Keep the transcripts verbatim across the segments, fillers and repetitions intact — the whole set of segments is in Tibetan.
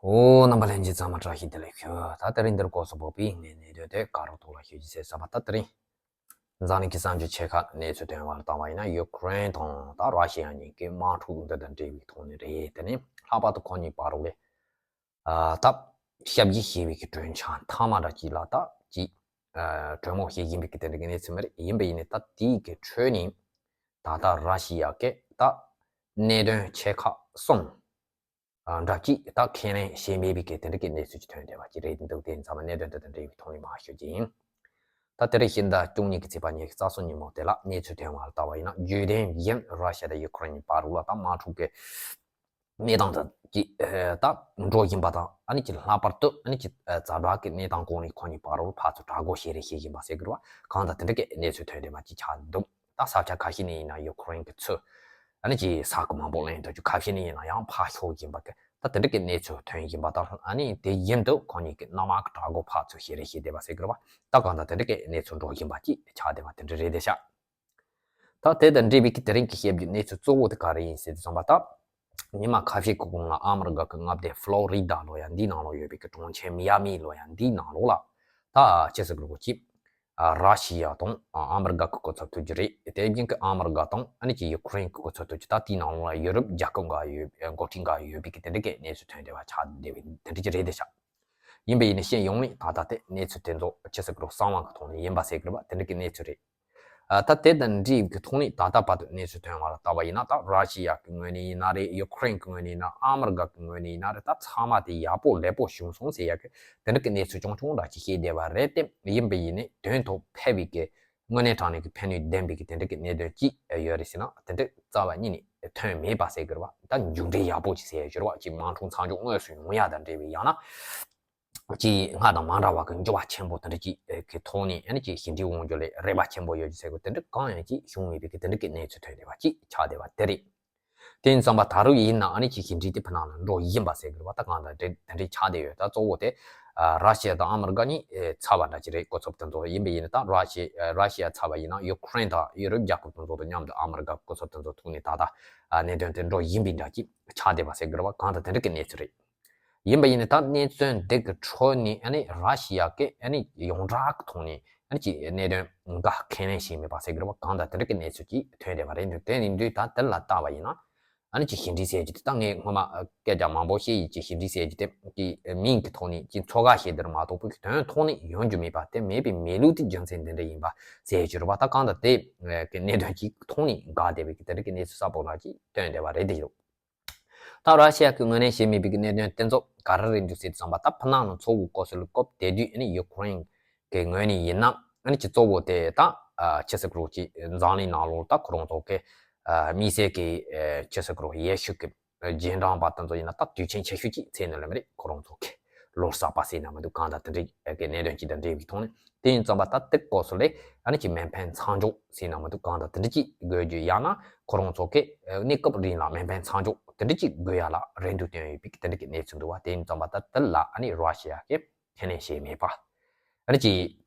ཨོ། རྣམ་པ་ལྷན་རྒྱས་ཚང་མ་བཀྲ་ཤིས་བདེ་ལེགས་ཞུ། ད་དེ་རིང་འདིར་སྐོར་སོགས་པོ་པའི་ངའི་གནད་དོན་དེ་དགའ་རབ་ཐོག་ལ་ཞུ་རྒྱུ་བྱས་ཟེར་བ། ད་དེ་རིང་འཛམ་གླིང་གི་གསར་འགྱུར་ཆེ་ཁག་གནས་ཚུལ་ཐོན་པར་བལྟ་བ་ཡིན་ན། ཡུ་ཀེ་རེན་དང་ད་ར་ཤི་ཡ་གཉིས་ཀྱི་དམག་འཁྲུག་འདི་དང་འབྲེལ་བའི་ཐོག་ནས་རེད། དེ་ནས་ལྷག་པར་དུ་ཁོ་གཉིས་བར་ལ་ད་ཞབས་ཕྱི་ཞེས་པའི་གི་གྲོས་འཆར་མཐའ་མ་འདྲ་ཅིག་ལ་ད་ཅིག་གྲོས་མོལ་བྱེད་བཞིན་པའི་གི་དེ་འདྲ་གི་གནས་ཚུལ་མ་རེད། ཡིན་པ་ཡིན་ནའི་ད་དེའི་གི་ཁྲོད་ནས་ད་ལྟ་ར་ཤི་ཡ་གི་ད་གནད་དོན་ཆེ་ཁག་གསུམ་འདྲ་ཅིག་ད་ཁས་ལེན་བྱས་མེད་པའི་གི་དེ་འདྲ་གི་གནས་ཚུལ་ཅིག་ཐོན་བསྡད་པ་ཅིག་རེད་འདུག་དེ་ཚང་མ་གནད་དོན་དེ་དང་འབྲེལ་བའི་ཐོག་ནས་མར་ཞུ་རྒྱུ་ཡིན། ད་དེ་རིང་ཕྱི་ཟླ་བཅུ་གཉིས་ཀྱི་ཚེས་པ་ཉི་ཤུ་རྩ་གསུམ་ཉིན་མོ་དེ་ལ་གནས་ཚུལ་ཐོན་པར་བལྟ་བ་ཡིན་ན། རྒྱུན་ལྡན་བཞིན་ར་ཤི་ཡ་དང་ཡུ་ཀེ་རེན་གཉིས་བར་ལ་ད་དམག་འཁྲུག་གི་གནས་སྟངས་དེ་ཅིག་ད་འགྲོ་བཞིན་པ་དང་། ཨ་ནི་ཅིག་ལྷག་པར་དུ་ཨ་ནི་ཅིག་ཛ་དྲག་གི་གནས་སྟངས་སྐོར་ནས་ཁོ་གཉིས་བར་ལ་ཕར་ཚུར་གྲོས་འགོ་བྱེད་རེས་བྱེད་བཞིན་པ་ཟེར་དགོས་རེད་བ། གང་ལྟར་དེ་འདྲ་གི་གནས་ཚུལ་ཐོན་བསྡད་པ་ཅིག་ཆགས་འདུག་ད་ས་ཆ་ཁ་ཤས་ནས་ཡིན་ན་ཡུ་ཀེ་རེན་གྱི་ཚུར་ཨ་ནི་ཅིག་ས་ཁུལ་མང་པོ་ལེན་ཐུབ་རྒྱུ། ཁ་ཤས་ནས་ཡིན་ན་ཡང་ཕར་ཤོར་བཞིན་པ་གི་ད་དེ་འདྲ་གི་གནས་ཚུལ་ཐོན་བཞིན་པ་དང་། ཨ་ནི་དེ་བཞིན་དུ་ཁོ་གཉིས་ཀྱི་གནམ་དམག་གི་གྲོས་འགོ་ཕར་ཚུར་བྱེད་རེས་བྱེད་བསྡད་པ་ཟེར་དགོས་རེད་བ། ད་གང་ལྟར་དེ་འདྲ་གི་གནས་ཚུལ་འགྲོ་བཞིན་པ་ཅིག་ཆགས་བསྡད་པ་དེ་འདྲ་རེད་བསྡད་ཤག་ད་དེ་དང་འབྲེལ་བའི་གི་དེ་རིང་གི་བཤད་རྒྱུ་གནས་ཚུལ་གཙོ་བོ་དེ་ག་རེ་ཡིན་ཟེར་དུས་ཙམ་པ། ད་ཉི་མ་ཁ་ཤས་ཀྱི་གོང་ལ་ཨ་མི་རི་ཀ་གི་མངའ་སྡེ་ཧྥ་ལོ་རི་ཌ་ལོ་ཡ་འདིའི་ནང་ལོགས་ཡོད་པའི་གི་གྲོང་ཁྱེར་མི་ཡ་མི་ལོ་ཡ་འདིའི་ནང་ལོགས་ལ་ད་ཅི་ཟེར་དགོས་རེད་གོ་ཅིག་ཨ་ར་ཤི་ཡ་དང་ཨ་ཨ་མི་རི་ཀ་གི་གོ་ཚབ་ཐུག་རྒྱུ་རེད། དེ་བཞིན་གི་ཨ་མི་རི་ཀ་དང་ཨ་ནི་ཅིག་ཡུ་ཀེ་རེན་གི་གོ་ཚབ་ཐུག་རྒྱུ། ད་དེའི་ནང་ལོགས་ལ་ཡུ་རོབ་རྒྱལ་ཁབ་འགའ་ཡོད། འགོ་ཁྲིད་འགའ་ཡོད་པའི་གི་དེ་འདྲ་གི་གནས་ཚུལ་ཐོན་བསྡད་པ་ཆགས་བསྡད་པའི་དེ་འདྲ་ཅིག་རེད་བསྡད་ཤག་ཡིན་པ་ཡིན་ན་སྤྱི་ཡོངས་ནས་ད་ལྟ་དེ་གནས་ཚུལ་དེ་ཚོ་ཅི་ཟེར་དགོས་རེད། གསང་བ་གི་ཐོག་ནས་ཡིན་པ་ཟེར་དགོས་རེད་བ། དེ་འདྲ་གི་གནས་ཚུལ་རེད། ཨ་ད་དེ་དང་འབྲེལ་བའི་གི་ཐོག་ནས་ད་ལྟ་བར་དུ་གནས་ཚུལ་ཐོན་པ་ལ་བལྟས་པ་ཡིན་ན། ད་ར་ཤི་ཡ་གི་ངོས་ནས་ཡིན་ན་རེད། ཡུ་ཀེ་རེན་གི་ངོས་ནས་ཡིན་ན། ཨ་མི་རི་ཀ་གི་ངོས་ནས་ཡིན་ན་རེད། ད་ཚང་མ་དེ་ཡག་པོ་ལེགས་པོ་བྱུང་སོང་ཟེར་ཡ་གི་དེ་འདྲ་གི་གནས་ཚུལ་རྐྱང་རྐྱང་འདྲ་ཅིག་བཤད་བསྡད་པ་རེད་དེ། ཡིན་པ་ཡིན་ནའི་དོན་ཐོག་ཕན་པའི་གི་དངོས་གནས་དྲང་གནས་ཀྱི་ཕན་ནུས་ལྡན་པའི་གི་དེ་འདྲ་གི་གནད་དོན་ཅིག་ཡོད་རེད་ཟེར་ན། དེ་འདྲ་རྩ་བ་ཉིད་ནས་ཐོན་མེད་པ་ཟེར་དགོས་རེད་བ། ད་མཇུག་འབྲས་ཡག་པོ་ཅིག་ཟེར་ཡ་ཅིག་རེད་བ། ཅིག་དམག་འཁྲུག་མཚམས་འཇོག་དངོས་སུ་ཡོང་ཡ་དང་འབྲེལ་བའི། ཡང་ན་ཅིག་སྔར་དང་མ་འདྲ་བ་གི་འགྱུར་བ་ཆེན་པོ་དེ་འདྲ་ཅིག་གི་ཐོག་ནས་ཨ་ནི་ཅིག་ཞི་འགྲིག་འོང་རྒྱུ་ལ་རེ་བ་ཆེན་པོ་ཡོད་རྒྱུ་ཟེར་དགོས། དེ་འདྲ་གང་ཡང་ཅིག་བྱུང་མེད་པའི་གི་དེ་འདྲ་གི་གནས་ཚུལ་ཐོན་བསྡད་པ་ཅིག་ཆགས་བསྡད་པ་དེ་རེད། དེ་ཡིན་ཙམ་པ་ད་རུང་ཡིན་ན་ཨ་ནི་ཅིག་ཞི་འགྲིག་དེ་ཕར་ནང་ལ་འགྲོ་བཞིན་པ་ཟེར་དགོས་རེད་བ། ད་གང་ལྟར་དེ་དེ་འདྲ་ཆགས་བསྡད་ཡོད། ད་གཙོ་བོ་དེ་ཨ་ར་ཤི་ཡ་དང་ཨ་མི་རི་ཀ་གཉིས་ཨེ་ཚར་བ་འདྲ་ཅིག་རེད། གོ་ཚབ་དེ་ཚོ། ཡིན་པ་ཡིན་ན་ད་ར་ཤི་ཨ་ར་ཤི་ཡ་ཚར་བ་ཡིན་ན་ཡུ་ཀེ་རེན་དང་ཡུ་རོབ་རྒྱལ་ཁབ་དེ་ཚོ་དང་མཉམ་དུ་ཨ་མི་རི་ཀ་གོ་ཚབ་དེ་ཚོ་ཐུག་ནས་ད་ལྟ་ཨ་གནད་དོན་དེ་འགྲོ་བཞིན་པའི་འདྲ་ཅིག་ཆགས་བསྡད་པ་ཟེར་དགོས་རེད་བ། གང་ལྟར་དེ་འདྲ་གི་གནས་ཚུལ་རེད། ཡིན་པ་ཡིན་ནའི་ད་གནས་ཚུལ་འདི་གི་ཁྲོད་ནས་ཨ་ནི་ར་ཤི་ཡ་གི་ཨ་ནི་ཡོངས་གྲགས་ཀྱི་ཐོག་ནས་ཨ་ནི་ཅིག་གནད་དོན་འགའ་ཁས་ལེན་བྱས་མེད་པ་ཟེར་དགོས་རེད་བ། གང་ལྟར་དེ་འདྲ་གི་གནས་ཚུལ་ཅིག་ཐོན་བསྡད་པ་རེད་འདུག་དེ་ཡིན་དུས་ད་དེ་ལ་བལྟས་པ་ཡིན་ན་ཨ་ནི་ཅིག་ཞི་འགྲིག་ཟེར་རྒྱུ་དེ། ད་ངས་སྔོན་མ་སྐད་ཆ་མང་པོ་བཤད་ཡིན། ཅིག་ཞི་འགྲིག་ཟེར་རྒྱུ་དེ་ཅིག་མིང་གི་ཐོག་ནས་ཅིག་ཚོགས་ཁག་བཤད་དེ་རེད་མ་གཏོགས་པའི་དོན་ཐོག་ནས་ཡོང་རྒྱུ་མེད་པ། དེ་མེད་པའི་མེད་ལུགས་དེ་རྒྱུ་མཚན་དེ་འདྲ་ཡིན་པ་ཟེར་རྒྱུ་རེད་བ། ད་གང་ལྟར་དེ་གི་གནད་དོན་ཅིག་ཐོག་ནས་འགག་བསྡད་པའི་གི་དེ་འདྲ་གི་གནས་ཚུལ་གསལ་པོ་འདྲ་ཅིག་ཐོན་བསྡད་པ་རེད་འདུག་ད་ར་ཤི་ཡ་གིས་ངོས་ལེན་བྱས་མེད་པའི་གནད་དོན་དེ་ཚོ་ག་རེ་རེད་འདུག་ཟེར་དུས་ཙམ་པ། ད་ཕ་ནང་ལ་ཚོགས་འདུ་སྐོར་སོགས་ལ་སྐོར་བསྡད་དུས་ཨ་ནི་ཡུ་ཀེ་རེན་གྱི་ངོས་ནས་ཡིན་ན་ཨ་ནི་ཅིག་གཙོ་བོ་དེ་ད་ཨ་ཅི་ཟེར་དགོས་རེད་གོ་ཅིག་འཛམ་གླིང་ནང་ལོགས་ད་ཁོ་རང་ཚོ་གི་ཨ་དམིགས་བསལ་གྱི་ཨ་ཅི་ཟེར་དགོས་རེད་གོ་ཡེ་ཤུ་གི་རྗེས་འབྲང་པ་དེ་ཚོ་ཡིན་ན་ད་དུས་ཆེན་ཆེ་ཤོས་ཅིག་ཚེས་ནི་ལ་མི་རེད། ཁོ་རང་ཚོ་གི་ལོ་གསར་པ་ཟེར་ན་མི་འདུག་གང་ལྟར་དེ་འདྲའི་གི་གནད་དོན་ཅིག་དང་འབྲེལ་བའི་ཐོག་ནས། དེ་ཡིན་ཙམ་པ་ད་དེ་སྐོར་སོགས་ལ་ཨ་ནི་ཅིག་མེ་འཕེན་མཚམས་འཇོག་ཟེར་ན་མི་འདུག་གང་ལྟར་དེ་འདྲ་ཅིག་དགོས་རྒྱུ། ཡང་ན་ཁོ་རང་ཚོ་གི་གནས་སྐབས་རིང་ལ་མེ་འཕེན་མཚམས་འཇོག་དེ་འདྲ་ཅིག་དགོས་ཡ་ལ་རེ་འདུན་བཏོན་ཡོད་པའི་དེ་འདྲ་གི་གནས་ཚུལ་འདུག་བ། དེ་ཡིན་ཙམ་པ་ད་དེ་ལ་ཨ་ནི་ར་ཤི་ཡ་གིས་ཁས་ལེན་བྱས་མེད་པ། ཨ་ནི་ཅིག་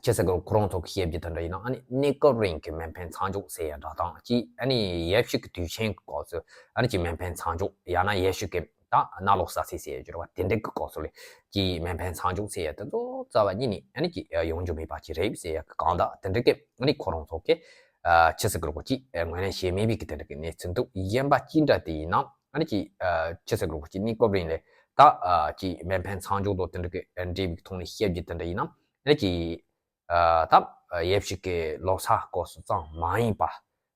ཅི་ཟེར་དགོས་རེད། ཁོ་རང་ཚོ་གི་བཤད་རྒྱུ་དེ་འདྲ་ཡིན་ན་ཨ་ནི་གནས་སྐབས་རིང་གི་མེ་འཕེན་མཚམས་འཇོག་ཟེར་ཡ་འདྲ་དང་། ཅིག་ཨ་ནི་ཡེ་ཤུ་གི་དུས་ཆེན་གི་སྐབས་སུ་ཨ་ནི་ཅིག་མེ་འཕེན་མཚམས་འཇོག་ཡང་ན་ཡེ་ཤུ་གི་ད་གནམ་ལོ་གསར་ཚེས་ཟེར་ཡ་འདྲ་བ་དེ་འདྲ་གི་སྐབས་སུ་ལ་ཅིག་མེ་འཕེན་མཚམས་འཇོག་ཟེར་ཡ་དེ་ཚོ་རྩ་བ་ཉིད་ནས་ཨ་ནི་ཅིག་ཡོང་རྒྱུ་མེད་པ་ཅིག་རེད་ཟེར་ཡ་གི་གང་ལྟར་དེ་འདྲ་གི་ཨ་ནི་ཁོ་རང་ཚོ་གི་ཨ་ཅི་ཟེར་དགོས་རེད་གོ་ཅིག་ཨ་ངོས་ལེན་བྱས་མེད་པའི་གི་དེ་འདྲ་གི་གནས་ཚུལ་འདུག་གཞན་པ་ཅི་འདྲ་དེ་ཡིན་ན་ཨ་ནི་ཅིག་ཨ་ཅི་ཟེར་དགོས་རེད་གོ་ཅིག་གནས་སྐབས་རིང་ལ་ད་ཨ་ཅིག་མེ་འཕེན་མཚམས་འཇོག་དང་དེ་འདྲ་གི་འབྲེལ་བའི་ཐོག་ནས་བཤད་རྒྱུ་དེ་འདྲ་ཡིན་ན་ཨ་ནི་ཅིག་ཨ་ད་ཡེ་ཤུ་གི་ལོ་གསར་སྐབས་སུ་ཙམ་མ་ཡིན་པ།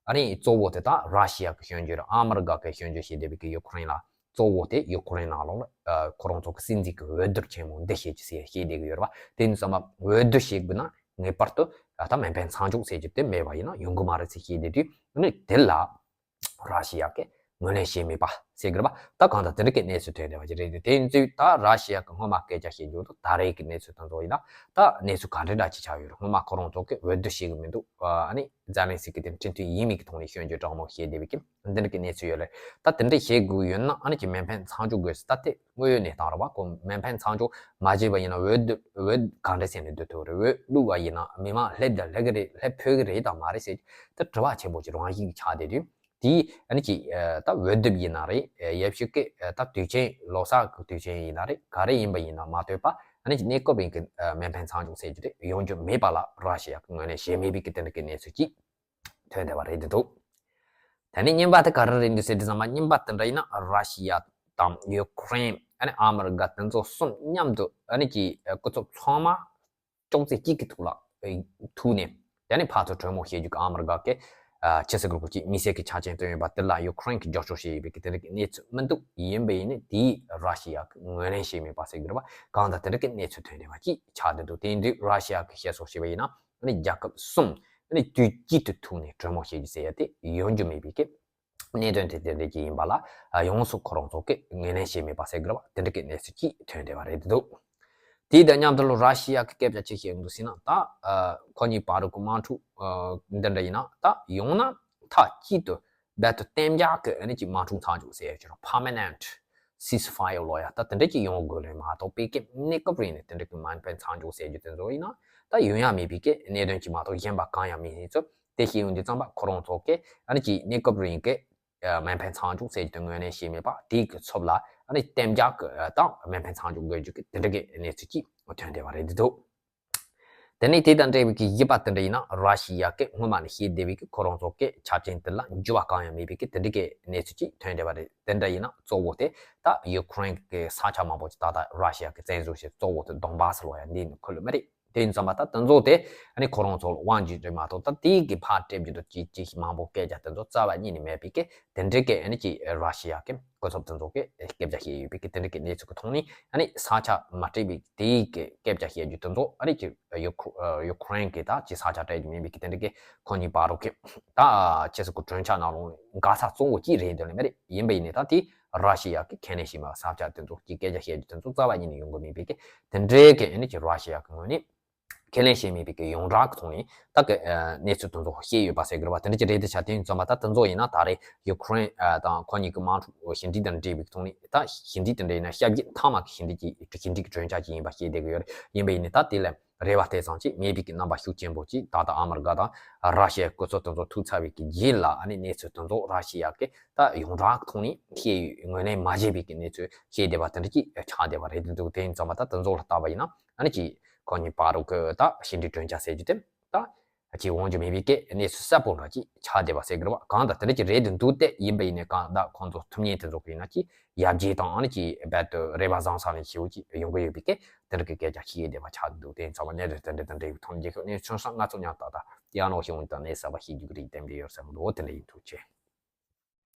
ཨ་ནི་གཙོ་བོ་དེ་ད་ར་ཤི་ཡ་གི་སྐྱོན་བརྗོད་རེད། ཨ་མི་རི་ཀ་གི་སྐྱོན་བརྗོད་བྱེད་བསྡད་པའི་གི་ཡུ་ཀེ་རེན་ལ། གཙོ་བོ་དེ་ཡུ་ཀེ་རེན་ནང་ལོགས་ལ་ཨ་ཁོ་རང་ཚོ་གི་སྲིད་འཛིན་གི་འོས་བསྡུར་ཆེན་མོ་འདི་བྱེད་རྒྱུ་ཟེར་བཤད་བསྡད་ཀྱི་ཡོད་རེད་བ། དེ་ཡིན་ཙང་འོས་བསྡུར་བྱེད་དགོས་ན་ངེས་པར་དུ་ད་མེ་འཕེན་མཚམས་འཇོག་ཟེར་རྒྱུ་དེ་མེད་པ་ཡིན་ན་ཡོང་གི་མ་རེད་ཟེར་བཤད་བསྡད་དུས། ཨ་ནི་དེ་ལ་ར་ཤི་ཡ་གིས་ངོས་ལེན་བྱས་མེད་པ་ཟེར་གི་རེད་བ། ད་གང་ལྟར་དེ་འདྲ་གི་གནས་ཚུལ་ཐོན་བསྡད་པ་ཅིག་རེད། དེ་ཡིན་དུས་ད་ར་ཤི་ཡ་གིས་སྔོན་མ་སྐད་ཆ་བཤད་རྒྱུ་དང་ད་རེས་ཀྱི་གནས་ཚུལ་དེ་ཚོ་ཡིན་ན་ད་གནས་ཚུལ་ག་འདྲ་འདྲ་ཅིག་ཆགས་ཡོད་རེད། སྔོན་མ་ཁོ་རང་ཚོ་གིས་འོས་བསྡུར་བྱེད་གི་མི་འདུག་ཨ་ནི་ཛེ་ལན་སི་ཀི་དེ་ཁྲིམས་མཐུན་ཡིན་མིན་གྱི་ཐོག་ནས་སྐྱོན་བརྗོད་དྲང་མོ་བྱས་བསྡད་པའི་གི་འདི་འདྲ་གི་གནས་ཚུལ་ཡོད་རེད། ད་དེ་འདྲ་བྱེད་དགོས་ཡོད་ན་ཨ་ནི་ཅིག་མེ་འཕེན་མཚམས་འཇོག་དགོས་ཟེར། ད་དེ་དངོས་ཡོད་གནས་སྟངས་རེད་བ། ཁོ་མེ་འཕེན་མཚམས་འཇོག་མ་བྱས་པ་ཡིན་ན་འོས་བསྡུ་འོས་གང་འདྲ་ཟེར་ནས་བསྡུ་ཐུབ་རེད། འོས་བླུགས་པ་ཡིན་ན་མི་མང་སླེབས་དང་སླེབས་ཀྱི་རེད། སླེབས་ཕོད་ཀྱི་རེད་དང་མ་རེད་ཟེར་ད་དྲི་བ་ཆེན་པོ་ཅིག་རང་བཞིན་གྱི་ཆགས་བསྡད་དུས། དེའི་ཨ་ནི་ཅིག་ད་འོས་བསྡུ་ཡིན་ན་རེད། ཡབ་གཞིས་ཀྱི་ད་དུས་ཆེན་ལོ་གསར་གྱི་དུས་ཆེན་ཡིན་ན་རེད། ག་རེ་ཡིན་པ་ཡིན་ན་མ་ལྟོས་པ་ཨ་ནི་ཅིག་གནས་སྐབས་རིང་གི་མེ་འཕེན་མཚམས་འཇོག་ཟེར་རྒྱུ་དེ་ཡོང་རྒྱུ་མེད་པ་ལ་ར་ཤི་ཡ་གི་ངོས་ནས་བཞེས་མེད་པའི་གི་དེ་འདྲ་གི་གནས་ཚུལ་ཅིག་ཐོན་བསྡད་པ་རེད་འདུག་དེ་ནས་གཉིས་པ་དེ་ག་རེ་རེད་འདུག་ཟེར་དུས་ཙམ་པ་གཉིས་པ་དེ་འདྲ་ཡིན་ན་ར་ཤི་ཡ་དང་ཡུ་ཁུ་རེན་ཨ་ནི་ཨ་མི་རི་ཀ་དེ་ཚོ་གསུམ་མཉམ་དུ་ཨ་ནི་ཀྱི་སྐུ་ཚབ་ཚང་མ་ཅོག་ཙེ་གཅིག་གི་ཐོག་ལ་ཐུག་ནས་དེ་ནས་ཕར་ཚུར་གྲོས་མོལ་བྱེད་རྒྱུ་གི་ཨ་མི་རི་ཀ་གི་ཕྱི་སྲིད་ཀྱི་ལོ་རྒྱུས་མི་སེར་གྱི་ཆ་རྐྱེན་བཏོན་ཡོད་པ་དེ་ལ་ཡུ་ཁུ་རེན་གྱིས་རྒྱབ་སྐྱོར་བྱས་ཡོད་པའི་གི་དེ་འདྲ་གི་གནས་ཚུལ་མི་འདུག་ཡིན་པ་ཡིན་ནའི་དེའི་ར་ཤི་ཡ་གི་ངོས་ལེན་བྱས་མེད་པ་ཟེར་གི་རེད་པ། གང་ལྟར་དེ་འདྲ་གི་གནས་ཚུལ་ཐོན་བསྡད་པ་ཅིག་ཆགས་བསྡད་འདུག་དེ་ཡིན་དུས་ར་ཤི་ཡ་གི་བཤད་སྲོལ་བྱས་པ་ཡིན་ན་ཨ་ནི་རྒྱལ་ཁབ་གསུམ་ཨ་ནི་དུས་གཅིག་ཏུ་ཐུག་ནས་གྲོས་མོལ་བྱེད་རྒྱུ་ཟེར་ཡ་དེ་ཡོང་རྒྱུ་མེད་པའི་གི་གནད་དོན་དེ་དེ་འདྲ་ཅིག་ཡིན་པ་ལ་ཡོངས་སུ་ཁོ་རང་ཚོ་གི་ངོས་ལེན་བྱས་མེད་པ་ཟེར་དགོས་རེད་པ། དེ་འདྲ་གི་གནས་ཚུལ་ཅིག་ཐོན་བསྡད་པ་རེད་འདུག་དེ་དང་མཉམ་དུ་ལ་ར་ཤི་ཡ་གི་སྐད་ཆ་ཅིག་བཤད་འདུག་ཟེར་ན་ད་ཁོ་གཉིས་བར་གི་དམག་འཁྲུག་འདི་འདྲ་ཡིན་ན་ད་ཡང་ན་མཐའ་གཅིག་ཏུ་རྦད་དེ་གཏན་འཇགས་ཀྱི་ཨ་ནི་ཅིག་དམག་འཁྲུག་མཚམས་འཇོག་ཟེར་ཡ་ཅིག་རེད། པར་མ་ནེན་ཊི་སིས་ཕ་ཡར་ལབ་ཡ་ད་དེ་འདྲ་ཅིག་ཡོང་དགོས་ལེ་མ་གཏོགས་པའི་གི་གནས་སྐབས་རིང་ནས་དེ་འདྲ་གི་མེ་འཕེན་མཚམས་འཇོག་ཟེར་རྒྱུ་དེ་ཚོ་ཡིན་ན་ད་ཡོང་ཡ་མེད་པའི་གི་གནད་དོན་ཅིག་མ་གཏོགས་གཞན་པ་གང་ཡང་མེད་ཟེར་ཚོད། དེ་བཤད་ཡོང་དུས་ཙམ་པ་ཁོ་རང་ཚོ་གི་ཨ་ནི་ཅིག་གནས་སྐབས་རིང་གི་མེ་འཕེན་མཚམས་འཇོག་ཟེར་རྒྱུ་དེ་ངོས་ལེན་བྱས་མེད་པ་དེའི་གི་ཚབ་ལ་ཨ་ནི་གཏན་འཇགས་ཀྱི་དང་མེ་འཕེན་མཚམས་འཇོག་དགོས་རྒྱུ་གི་དེ་འདྲ་གི་གནས་ཚུལ་ཅིག་ཐོན་བསྡད་པ་རེད་འདུག་དེ་ནས་དེ་དང་འབྲེལ་བའི་གི་བཞི་པ་དེ་འདྲ་ཡིན་ན་ར་ཤི་ཡ་གི་སྔོན་མ་ནས་བཤད་བསྡད་པའི་གི་ཁོ་རང་ཚོ་གི་ཆ་རྐྱེན་དེ་ལ་འགྱུར་བ་གང་ཡང་མེད་པའི་གི་དེ་འདྲ་གི་གནས་ཚུལ་ཅིག་ཐོན་བསྡད་པ་རེད། དེ་འདྲ་ཡིན་ན་གཙོ་བོ་དེ་ད་ཡུ་ཁུ་རེན་གི་ས་ཆ་མང་པོ་ཅིག་ད་ལྟ་ར་ཤི་ཡ་གི་བཙན་བཟུང་བྱས་གཙོ་བོ་དེ་དོན་བྷ་སི་ལབ་ཡ་འདི་ནི་ཁུལ་མ་རེད། དེ་ཡིན་ཙམ་པ་ད་དེ་ཚོ་དེ་ཨ་ནི་ཁོ་རང་ཚོ་ལ་དབང་བྱེད་རེད་མ་གཏོགས་ད་དེའི་གི་ཕར་སྤྲད་རྒྱུ་དང་ཅི་ཅི་མང་པོ་སྐད་ཆ་དེ་ཚོ་རྩ་བ་ཉིད་ནས་མེད་པའི་གི་དེ་འདྲའི་གི་ཨ་ནི་ཅི་ར་ཤི་ཡ་གི་སྐུ་ཚབ་དེ་ཚོ་གི་སྐད་ཆ་བཤད་ཡོད་པའི་གི་དེ་འདྲའི་གི་གནས་ཚུལ་གི་ཐོག་ནས་ཨ་ནི་ས་ཆ་མ་སྤྲད་པའི་དེའི་གི་སྐད་ཆ་བཤད་རྒྱུ་དེ་ཚོ་ཨ་ནི་ཅི་ཡུ་ཁུ་ཡུ་ཁུ་རེན་གི་ད་ཅི་ས་ཆ་སྤྲད་རྒྱུ་མིན་པའི་གི་དེ་འདྲའི་གི་ཁོ་གཉིས་བར་རུ་གི་ད་ཅི་ཟེར་གི་གྲོས་འཆར་ནང་ལོགས་འགལ་ཚར་གཙོ་བོ་ཅི་རེད་འདོད་ལེ་མ་རེད། ཡིན་པ་ཡིན་ནའི་ད་དེ་ར་ཤི་ཡ་གི་ཁས་ལེན་བྱས་མ་ས་ཆ་དེ་ཚོ་གི་སྐད་ཆ་བཤད་རྒྱུ་དེ་ཚོ་རྩ་བ་ཉིད་ནས་ཡོང་གི་མིན་པའི་གི་དེ་འདྲའི་གི་ཨ་ནི་ཅི་ར་ཤི་ཡ་གི་ངོས་ནས། ཁས་ལེན་བྱས་མེད་པའི་གི་ཡོངས་གྲགས་ཀྱི་ཐོག་ནས་ད་གི་གནས་ཚུལ་དེ་ཚོ་བཤད་ཡོད་པ་ཟེར་གི་རེད་བ། དེ་འདྲ་ཅིག་རེད་དེ་ཆ་དེ་ཡིན་ཙམ་པ་ད་དེ་ཚོ་ཡིན་ན་ད་རེས་ཡུ་ཁུ་རེན་དང་ཁོ་གཉིས་ཀྱི་དམག་འཁྲུག་ཞི་འགྲིག་དང་འབྲེལ་བའི་ཐོག་ནས་ད་ཞི་འགྲིག་དེ་འདྲ་ཡིན་ན་ཞབས་ཀྱི་མཐའ་མ་གི་ཞི་འགྲིག་གི་ཞི་འགྲིག་གི་གྲོས་འཆར་ཅིག་ཡིན་པ་བཤད་བསྡད་གི་ཡོད་རེད། ཡིན་པ་ཡིན་ནའི་ད་དེ་ལས་རེ་བ་དེ་ཙམ་ཅིག་མེད་པའི་གི་རྣམ་པ་ཤུགས་ཆེན་པོ་ཅིག་ད་ལྟ་ཨ་མི་རི་ཀ་དང་ར་ཤི་ཡའི་སྐུ་ཚབ་དེ་ཚོ་ཐུག་ཚར་བའི་གི་རྗེས་ལ་ཨ་ནི་གནས་ཚུལ་དེ་ཚོ་ར་ཤི་ཡ་གི་ད་ཡོངས་གྲགས་ཀྱི་ཐོག་ནས་བཤད་ཡོད་ངོས་ལེན་མ་བྱས་པའི་གི་གནས་ཚུལ་བཤད་བསྡད་པ་དེ་འདྲ་ཅིག་ཆགས་བསྡད་པ་རེད་འདུག་དེ་ཡིན་ཙམ་པ་ད་དེ་ཚོ་ལ་བལྟས་པ་ཡིན་ན། ཨ་ནི་ཅིག་ཁོ་གཉིས་བར་དུ་གི་ད་ཞི་འགྲིག་གྲོས་འཆར་ཟེར་རྒྱུ་དེ་ད་ཅིག་འོང་རྒྱུ་མེད་པའི་གི་གནས་ཚུལ་གསལ་པོ་འདྲ་ཅིག་ཆགས་བསྡད་པ་ཟེར་གི་རེད་བ། གང་ལྟར་དེ་འདྲ་ཅིག་རེད་དུ་འདུག་སྟེ། ཡིན་པ་ཡིན་ནའི་གང་ལྟར་ཁོང་ཚོ་ཐུགས་མཉེས་དེ་ཚོ་གི་ཡིན་ན་ཅིག་ཡར་རྒྱས་དང་ཨ་ནི་ཅིག་རྦད་དེ་རེ་བ་བཟང་ས་ནས་ཞེ་པོ་ཅིག་ཡོང་གི་ཡོད་པའི་གི་དེ་འདྲ་གི་སྐད་ཆ་བཤད་བསྡད་པ་ཆགས་འདུག་དེ་ཡིན་ཙང་མ་གནས་དེ་དེ་འདྲ་དེ་འདྲ་ཡོད་ཐོག་རྒྱལ་ཁབ་གནས་ཚུལ་སང་ང་ཚོ་མཉམ་ད་ད་ཡང་ནོ་ཞིག་འོང་དང་གནས་གསར་པ་ཤེས་རྒྱུ་གི་རིགས་གཏན་འབྲས་ཡོད་བསམ་འདུག་དེ་འདྲ་ཡིན། ཐུགས་རྗེ་ཆེ།